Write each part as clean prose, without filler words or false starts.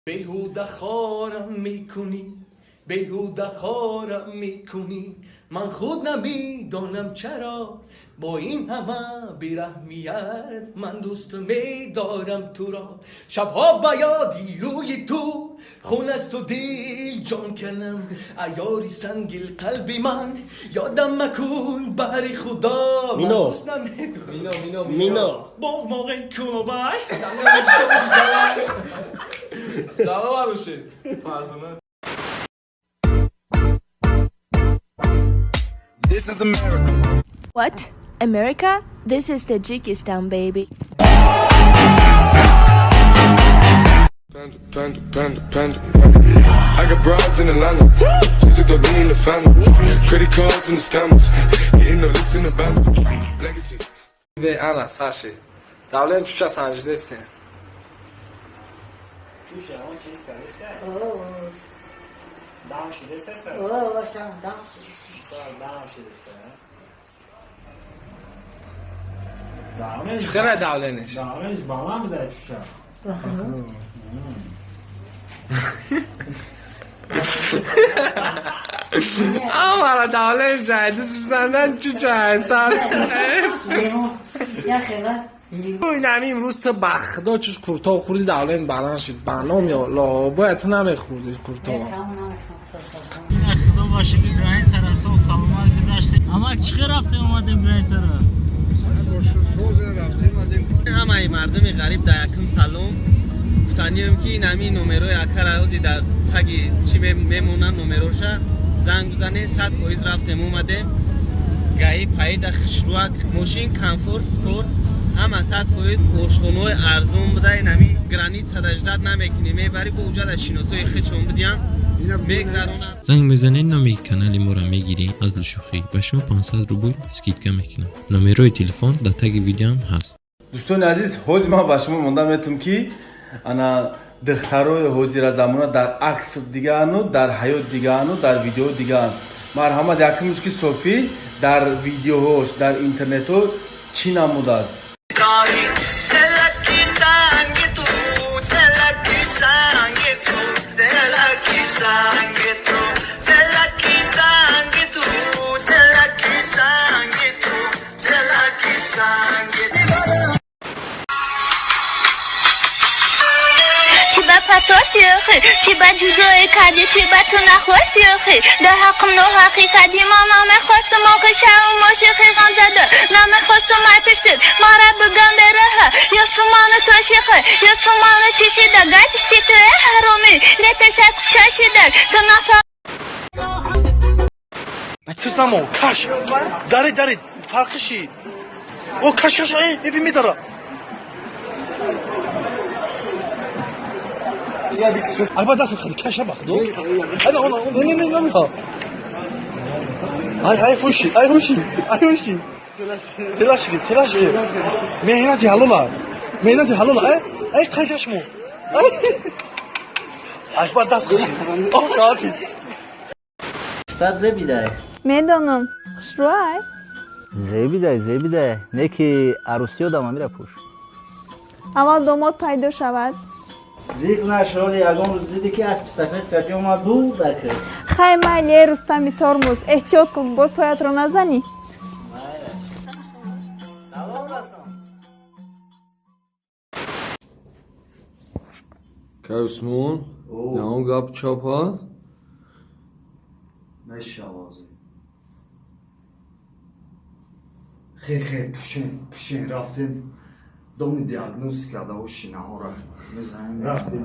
Беҳуда хорам мекунӣ, беҳуда хорам мекунӣ, ман худ намедонам чаро бо ин ҳама бераҳмият ман дӯст медорам туро. Шабҳо ба ёди рӯи ту хун аз ту дил ҷон кунам, эй ёри сангдил қалби ман ёдам макун бари Худо. Мино. Дӯст намедорам. Мино, Мино, Мино. Боғ кунобай. Салом бошед. Фарзона. This is America. What? America? This is Tajikistan, baby. Panda, panda, panda, panda. I got broads in Atlanta. Just to me in the family. Credit cards and the scammers. Hitting the licks in the band. Legacies. Бе, ана, саши. Давлен чуча санҷидестем. Чуша, он чиз кардеста? Дам шидеста сар? Сар дам шидеста. Чӣ хела давлениш? Давлениш баланд буда чуша. Амара давлен жайдис бизандан чуча сар. Инами имрӯз ту ба худо чуш куртоб хӯрди, давлен баланд шид. Ба ном ё ло бояд ту намехӯрди куртоб. Худо боше ки граница ра соғ саломат гузаштем. Амак, чӣ хел рафтем омадем граница ра? Ҳамаи мардуми ғариб дар якум салом гуфтанием, ки ин ҳамин номерои акара ҳози дар таги чӣ мемонанд, номероша занг бизанед, 100% рафтем омадем. Гаи паида хушруак, мошин комфорт, спорт, ҳама 100%, ошхонаҳои арзон буда. Ин ҳамин граница да ждать намекунӣ, мебарӣ бо уҷада шиносои хичон будиян, мегзаронанд. Занг мезанед, номи канали моро мегирӣ, аз шӯхӣ ба шумо 500 рубл скидка мекунам. Номерои телефон дар таги видеоам ҳаст. Дӯстони азиз, ҳозир ман ба шумо монда метум, ки ана духтарои ҳозира замона дар акс дигаану, дар ҳаёт дигаану, дар видео дигаан. Марҳамат, якумш ки Софӣ дар видеоҳош дар интернетҳо чӣ намудааст? Чӣ ба патоси охи, чӣ ба ҷудоӣ кардӣ, чӣ ба ту нахости охи, дар ҳаққим ноҳақӣ кардӣ. Ман намехостам охи шавам ошиқи ғамзада, намехостам ай пиштик мара бигам бераҳа. Ё суману тошиқи, ё суману чишида гай пишти ту э ҳаромӣ лепешак чашидак ту нафа. Чиз намон, каш дари дари фарқиши о каш каш э эви медара. Алба даст хали каша бахдо. Ана она не не не не ай ай хуши ай хуши ай хуши телашки телашки меҳнати ҳалола, меҳнати ҳалола, ай ай қайкашмо ай ай ба даст хали о кати. Штат зебидай. Медонам, хушрӯай. Зебидай, зебидай. Не ки арӯсиё дам амира пӯш. Аввал домод пайдо шавад. Зиқ нашроли, ягон рӯз диди ки аспи сафед кардӣ омад ду дакр. Хай, майли, э Рустами тормоз, эҳтиёт кун, боз поятро назанӣ. Салом расон. Кай Усмон, ягон гап чап ҳаст? Мешавози. Хе хе, пушен, пушен, рафтем доми диагностика да шинаҳора мезанем. Рафтем.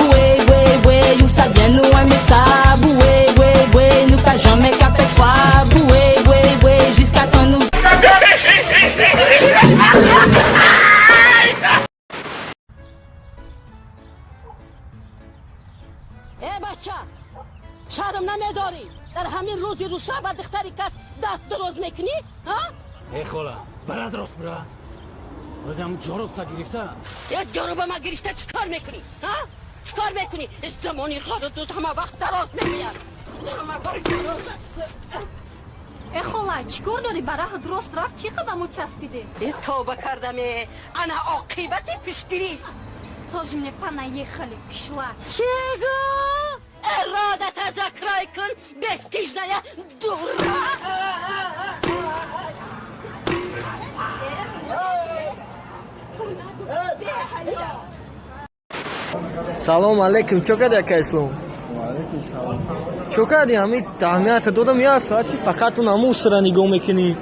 Ué, ué, ué, you sabendo ameaçar. Ué, ué, ué, nunca jamais capé Ué, ué, ué, jusqu'à quand nous. Э бача, шарм намедорӣ, дар ҳамин рӯзи рӯшан ба духтари кас даст дароз мекунӣ, ҳа? Э хола, барад рост бира. Озам ҷорубта гирифта. Э ҷоруба ма гирифта чӣ кор мекунӣ, ҳа? Чӣ кор мекунӣ? Замони ғару ҳама вақт дароз меояд. Э хола, чӣ кор дорӣ? Ба раҳ дурост рафт, чӣ қадаму часпидӣ? Э, тоба кардаме, ана оқибати пишгирӣ. Тоже мне понаехали, пішла. Чего? Рот закрой кун, бесстыжная дура! Салом алейкум, чо кади, ака Ислом? Чо кади? Ҳами таҳмията додам, як соати фақат он ҳамусра нигоҳ мекунӣ.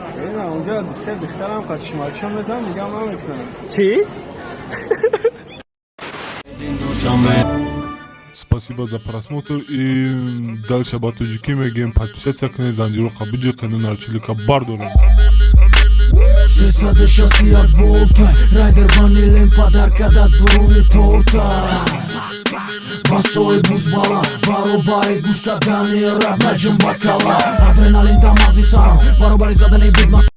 Онҷа се духтарам қачишмача мезанам, дигам намекунам. Чӣ? Спасибо за просмотр и дальше ба тоҷикӣ мегӯем: подписаться кунед, занҷироқа биҷиқену нарчилика бардорем. 361 волта, райдер ванилем, подарка да дуруни торта. Басои бузбала, баробари гӯш кардани рап, наҷум бакала, адреналин да мағзи сарам, баробари задани бит.